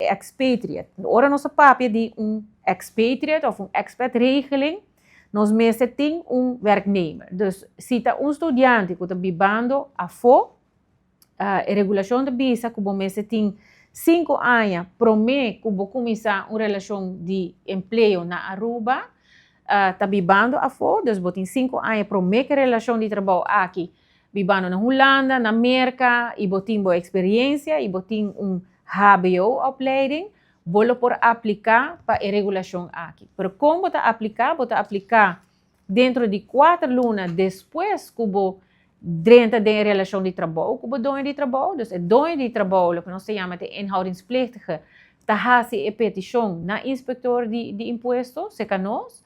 expatriate. Ora nos papia di un expatriate òf un expatregeling, nos mester tin un werknemer. Dus si ta un studiante ku ta bibando afó, e regulashon ta bisa ku bo mester tin 5 aña promé ku bo kuminsá un relashon di empleo na Aruba, ta bibando afó, dus bo tin 5 aña promé ku relashon di trabou aki, bibando na Hulanda, na Merka, i bo tin bo eksperensia, i bo tin un HBO-opleiding, bo por apliká pa e regulashon aki. Pero kon bo ta apliká? Bo ta apliká denter di 4 luna despues ku bo drenta den relashon di trabou ku e doño di trabou. Dus e doño di trabou, loke nos ta yama de inhoudingsplichtige, ta hasi e petishon na inspektor di impuesto, serka nos.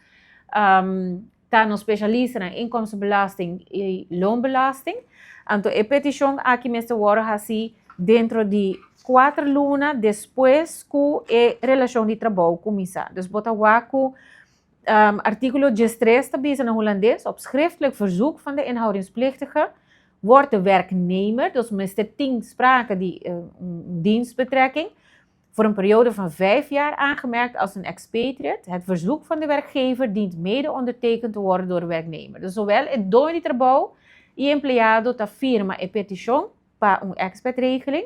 Ta nos spesialista na inkomstenbelasting i loonbelasting. Anto, e petishon aki mester wòrdu hasí denter di 4 luna despues ku e relashon di trabou kuminsá. Dus bo ta wak ku artíkulo 13 ta bisa na hulandes: "Op schriftelijk verzoek van de inhoudingsplichtige wordt de werknemer", dus mester tin sprake di een dienstbetrekking, "voor een periode van 5 jaar aangemerkt als een expatriate. Het verzoek van de werkgever dient mede ondertekend te worden door de werknemer." Dus zowel e doño di trabou i empleado ta firma e petishon pa un expatregeling.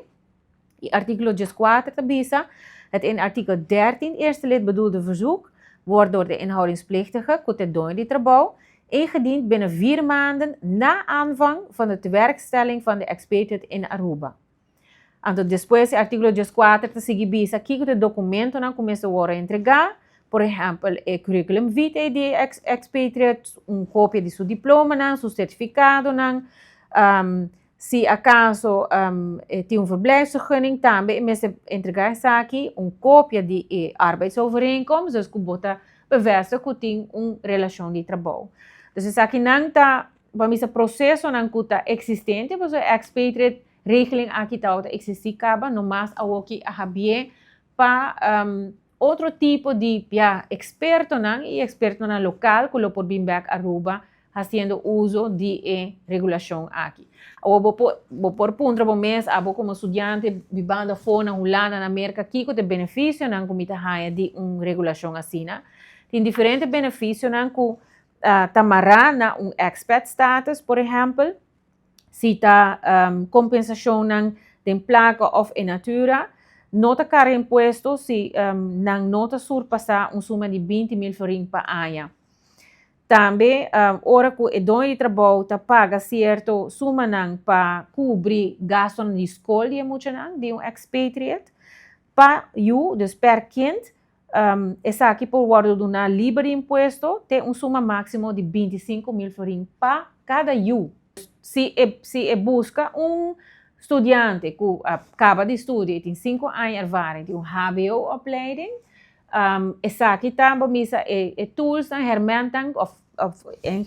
I artíkulo 14 ta bisa: "Het in artikel 13 eerste lid bedoelde verzoek wordt door de inhoudingsplichtige, ku ta e doño di trabou, ingediend binnen 4 maanden na aanvang van de tewerkstelling van de expatriate in Aruba." Anto, despues, artíkulo 14 ta sigui bisa ku e dokumentonan ku mester wòrdu entregá, por ehèmpel, e curriculum vitae di expatriate, un kopia di su diploma, su sertifikado, si akaso tin un verblijfsvergunning, tambe mester entregá esaki, un kopia di arbeidsovereenkomst, dus ku bo ta bevestig ku tin un relashon di trabou. Dus esakinan ta, ban bisa, prosesonan ku ta eksistente, pues expatriate regeling aki ta eksistí kaba, no mas awoki a habri pa otro tipo di, ja, ekspertonan i ekspertonan lokal ku por bin bèk Aruba hasiendo uso di e regulashon aki. Òf bo por puntra bo mes, abo komo studiante bibando afó na Hulanda, na Merka, kiko ta e benefisionan ku mi ta haña di un regulashon asina? Tin diferente benefisionan ku ta mará na un expat status. Por ehèmpel, si ta kompensashonnan den plaka òf in natura, no ta karga impuesto si nan no ta surpasá un suma di 20 mil florin pa aña. Tambe, ora ku e doño di trabou ta paga sierto sumanan pa kubri gastu di skol di muchanan di un expatriate, pa yu, dus per kind, esaki por wòrdu duná liber di impuesto, te un suma máksimo di 25 mil florin pa kada yu. Si e buska un studiante ku a kaba di studia, tin 5 aña ervaring, tin un HBO-opleiding, esaki tambe misa e tools nan, hermenten of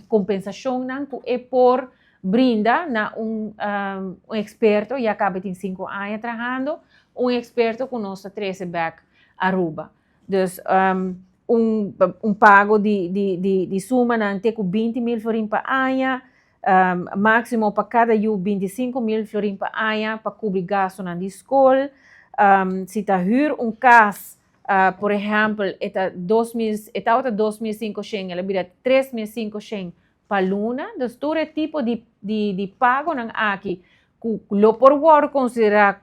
kompensashonnan ku e por brinda na un eksperto, ya kaba tin 5 aña trahando, un eksperto ku nos ta trese bèk Aruba. Dus un pago di sumanan te ku 20 mil florin pa aña, máksimo pa kada yu 25 mil florin pa aña pa kubri gastunan di skol. Si ta huur un kas, por ehèmpel, ta 2.000, ta 2.500, el a bira 3.500 pa luna. Dus tur tipo di pagonan aki, ku lo por wòrdu konsiderá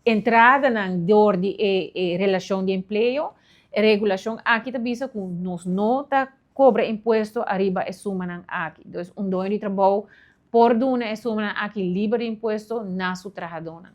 entradanan dor di e relashon di empleo, e regulashon aki ta bisa ku nos no ta kobra impuesto ariba e sumanan aki. Dus un doño di trabou por duna e sumanan aki liber di impuesto na su trahadónan.